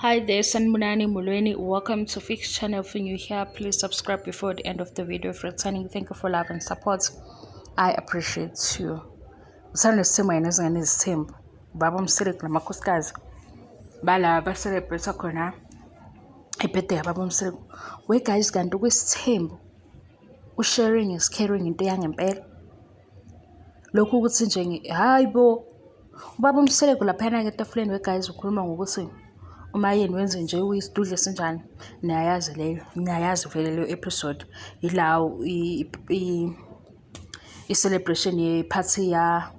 Hi there, Sanibonani Molweni. Welcome to Fix Channel. If you're new here, please subscribe before the end of the video. If returning, thank you for love and support. I appreciate you. Uthando nesithembu kanye nezingane ezithembu. Ubaba uMseleku namakhosikazi bala ba-celebrate khona i-birthday yababa uMseleku. We guys, kanti kwisithembu u-sharing is caring into yangempela. Lokhu ukuthi nje hhayi bo, ubaba uMseleku laphayana-ke etafuleni we guys ukhuluma ngokuthi uMayeni wenze nje uyisidudla esinjani. Niyayazi leyo, niyayazi vele leyo episode. Ila i-celebration ye-party ya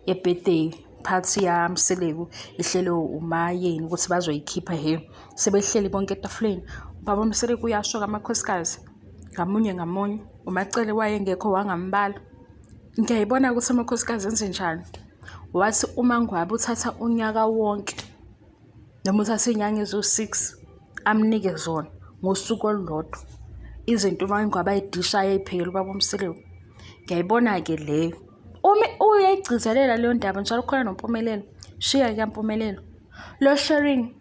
ye-birthday party yaMseleku ihlelwe uMayeni ukuthi bazoyikhipha he. Sebehleli bonke etafuleni. Ubaba uMseleku uyasho-ke amakhosikazi ngamunye ngamunye. UMaCele wayengekho wangambala. Ngiyayibona ukuthi amakhosikazi enze njani. Wathi uMaNgwabe uthatha unyaka wonke noma uthatha iy'nyanga eziwu-six amnike zona ngosuku olulodwa. Izinto uMaNgwabe ayidishayo ey'phekela ubaba uMseleku. Ngiyayibona-ke leyo. Uma uyayigcizelela leyo ndaba njalo khona noMpumelelo. Shiya-ke kaMpumelelo. Lo sharing,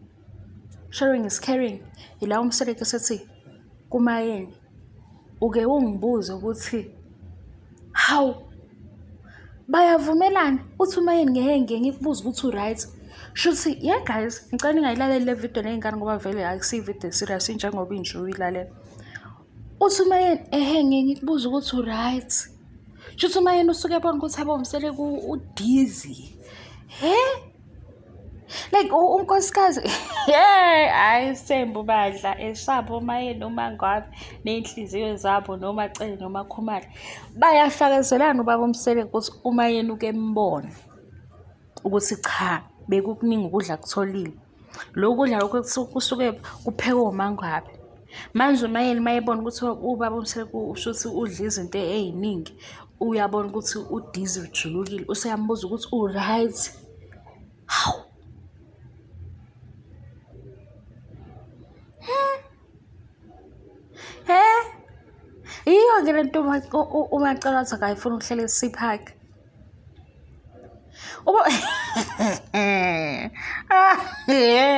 sharing is caring. Ila uMseleku esethi kuMayeni uke ungibuze ukuthi hawu bayavumelana uthi umayeni ngeke ngike ngikubuze ukuthi u-right shuthi yeah guys ngicela ningayilaleli le video ney'ngane ngoba vele akusiyo ividiyo serious njengoba inje uyilalela uthi umayeni ehe ngeke ngikubuze ukuthi u-right shuthi umayeni usuke ebona ukuthi yabo uMseleku u-dizzy he like unkosikazi hey hayi sembu badla esabo umayeni uMangwabe ney'nhliziyo zabo noMaCele noMaKhumalo bayafakazelana ubaba uMseleku ukuthi umayeni uke embona ukuthi cha bekukuningi ukudla akutholile lokhu kudla lokhu kusuke kuphekwe uMangwabe manje umayeni uma ebona ukuthi ubaba uMseleku ushuthi udla izinto ey'ningi uyabona ukuthi u-dizzy ujulukile useyambuza ukuthi u-right. Hawu. He? Yiyo-ke le nto uMaCele wathi akayifuni ukuhlala eSea Park. Uba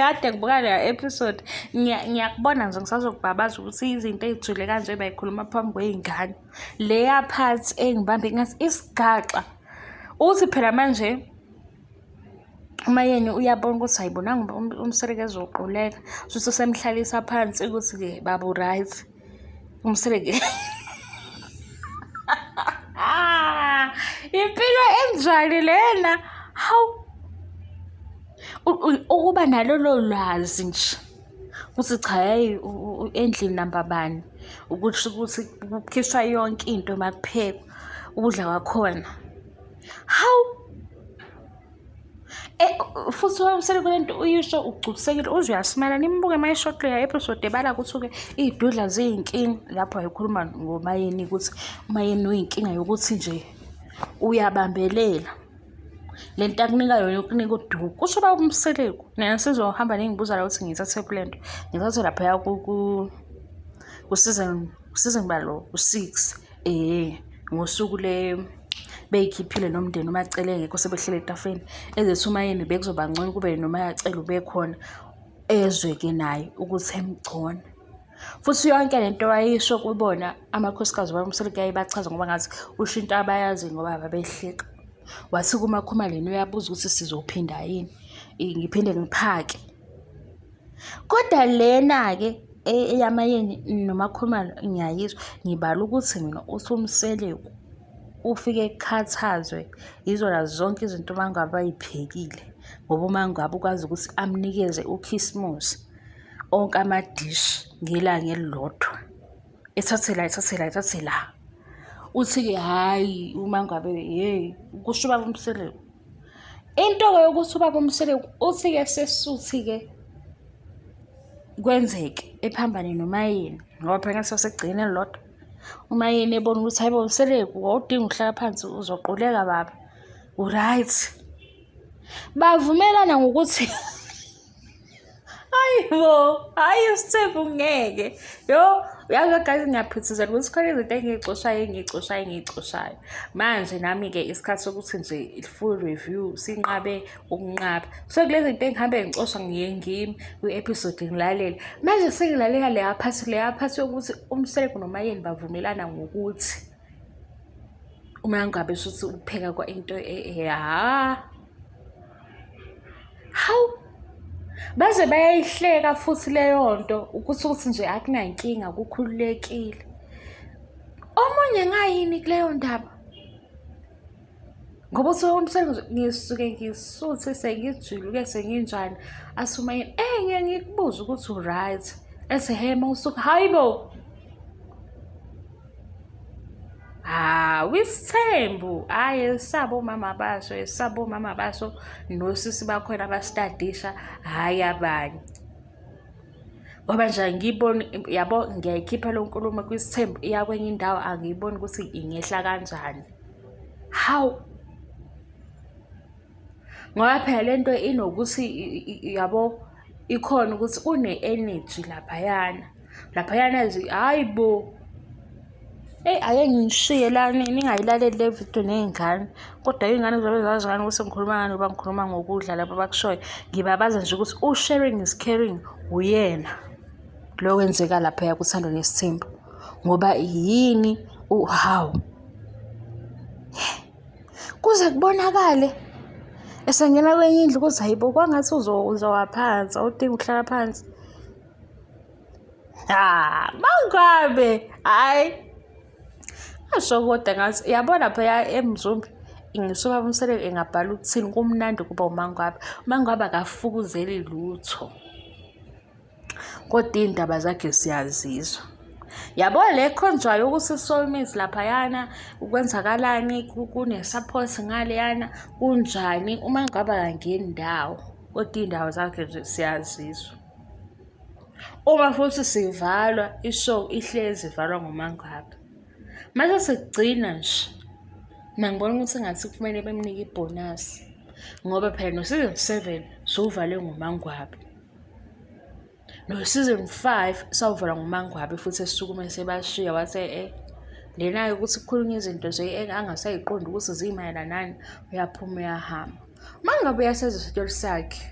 ade ngibuka leya episode ngiyakubona nje ngisazokubabaza ukuthi izinto ey'jule kanje bayikhuluma phambi kwey'ngane. Leya part engibambe ngathi isigaxa uthi phela manje uMayeni uyabona ukuthi hayi bonanga uMseleku ezoquleka shuthi usemhlalisa phansi ukuthi-ke baba u-right uMseleku impilo enjani lena hawu ukuba nalolo lwazi nje ukuthi cha hhayi endlini namba bani ukuthi ukuthi kukhishwa yonke into uma kuphekwa ukudla kwakhona hawu Eh, futhi wamsele kule nto uyisho ugculisekile uze uyasimela nimbuke uma esho kuleya episode ebala ukuthi-ke iy'dudla ziyinkinga lapho wayekhuluma ngomayeni ukuthi umayeni uyinkinga yokuthi nje uyabambelela le nto akunika yona ukunika uduku kusho uba uMseleku nina sizohamba ningibuza la ukuthi ngiyithathe kule nto ngithathe laphaya ku-season season balo u-six eh ngosuku le beyikhiphile nomndeni uMaCele engekho sebehlele etafuleni ezethi uMayeni bekuzoba ngcono kube noMaCele ubekhona ezwe-ke naye ukuthi emgcona futhi yonke le nto wayisho kubona amakhosikazi waMseleku yayibachaza ngoba ngathi usho into abayazi ngoba babehleka wathi kuMaKhumalo yena uyabuza ukuthi sizophinda yini ngiphinde ngiphake kodwa lena-ke eyaMayeni noMaKhumalo ngiyayizwa ngibala ukuthi mina uthi uMseleku ufike ekhathazwe yizona zonke izinto uMangwabe ayiphekile ngoba uMangwabe ukwazi ukuthi amnikeze ukhisimusi onke amadishi ngelanga elilodwa ethathe la ethathe la ethathe la uthi-ke hhayi uMangwabe yeyi kusho ubaba uMseleku into-ke yokuthi ubaba uMseleku uthi-ke sesuthi-ke kwenzeke ephambane noMayeni ngoba phela sasekugcina elilodwa uMayeni ebona ukuthi hayibo Mseleku wawudinga ukuhlala phansi uzoquleka baba u-right bavumelana ngokuthi hayi bo hayi isithembu ngeke yo Uyazi guys, ngiyaphithizela ukuthi khona izinto engiy'coshayo engiy'coshayo engiy'coshayo. Manje nami-ke isikhathi sokuthi nje full review sinqabe ukunqaba. So kulezi zinto engihambe ngicosha ngiye ngimi kwi-episode ngilalele. Manje sengilalela leya part leya part yokuthi uMseleku noMayeni bavumelana ngokuthi uma ngabe shuthi ukupheka kwa into ya hawu baze bayayihleka futhi leyo nto ukuthi ukuthi nje akunankinga kukhululekile. Omunye ngayini kuleyo ndaba? Ngoba usuke umsebenzi ngisuke ngisuthe sengijuluke senginjani asuma yini eh ngiye ngikubuze ukuthi u-right ethi he uma usuke hayi bo. Hawu isithembu, hhayi esabo omama baso, esabo omama baso nosisi bakhona abastadisha, hhayi abanye. Ngoba nje angiyiboni yabo ngiyayikhipha le nkulumo kwisithembu iya kwenye indawo angiyiboni ukuthi ingehla kanjani. Hawu! Ngoba phela le nto inokuthi yabo ikhona ukuthi kune-energy laphayana. Laphayana nje hhayi bo. Eyi ake ngishiye la ningayilaleli le video ney'ngane. Kodwa iy'ngane zobe zazi ngani ukuthi ngikhuluma ngani ngoba ngikhuluma ngokudla laba abakushoyo. Ngibabaza nje ukuthi u-sharing is caring uyena lo wenzeka laphaya kuThando Nesithembu. Ngoba yini hawu. Kuze kubonakale esengena kwenye indlu ukuthi hayibo kwangathi uzowa phansi awudingi ukuhlala phansi. Ha, mangabe hayi asho kodwa ngathi yabona phela emzumbe ngisho ubaba uMseleku engabhala ukuthini kumnandi ukuba uMangwabe. UMangwabe akafukuzeli lutho. Kodwa iy'ndaba zakhe siyazizwa. Yabo le ekhonjwayo ukuthi soulmates laphayana kwenzakalani kune-support ngaleyana kunjani uma ngabe akangeni ndawo kodwa iy'ndaba zakhe nje siyazizwa. Uma futhi sivalwa i-show ihlezi ivalwa ngoMangwabe. Mase sekugcina nje mina ngibona ukuthi engathi kumele bemnike ibhonasi ngoba phela no-season 7 sowuvalwe ngoMangwabe. No-season 5 sawuvalwa ngoMangwabe futhi esukume sebashiya wathi e-e lena-ke ukuthi kukhulunywa izinto nje angasayiqondi ukuthi zimayelana nani uyaphuma uyahamba. Uma ngabe uyasenza isitori sakhe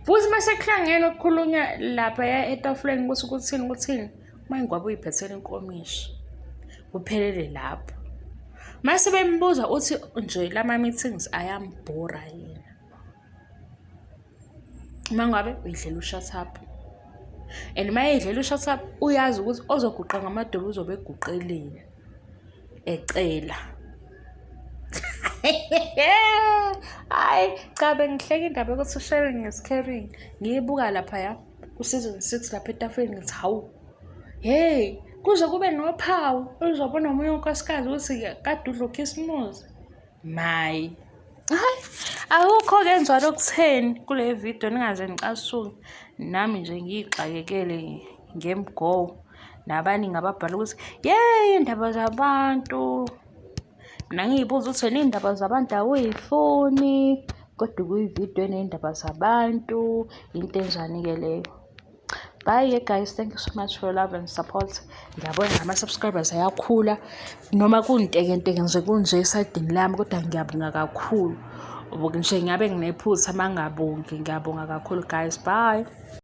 futhi uma sekuhlangene ukukhulunywa laphaya etafuleni ukuthi kuthini kuthini uMangwabe uyiphethela inkomishi kuphelele lapho. Mase bembuza uthi nje lama-meetings ayambhora yena. Uma ngabe uyidlela u-shut up and uma eyidlela u-shut up uyazi ukuthi ozoguqa ngamadolo uzobe eguqelile ecela. Hhayi cha bengihleka indaba yokuthi sharing is caring. Ngiyibuka laphaya ku-season 6 lapha etafuleni ngithi hawu, hheyi kuze kube nophawu oluzobona omunye unkosikazi ukuthi kade udla ukhisimuzi. Mayi. Hayi, akukho-ke njalo okutheni kule video ningaze nicasuke. Nami nje ngiyixakekele ngemgowo. Nabaningi ababhala ukuthi yeyi iy'ndaba zabantu. Mina ngiy'buza ukuthi wena iy'ndaba zabantu awuy'funi kodwa kuyividiyo eney'ndaba zabantu. Into enjani-ke leyo? Bye guys, thank you so much for your love and support. Ngiyabona nama-subscribers ayakhula noma kuntekenteke nje kunje esayidini lami kodwa ngiyabonga kakhulu. Nje ngabe nginephutha uma ngingabongi. Ngiyabonga kakhulu guys, bye.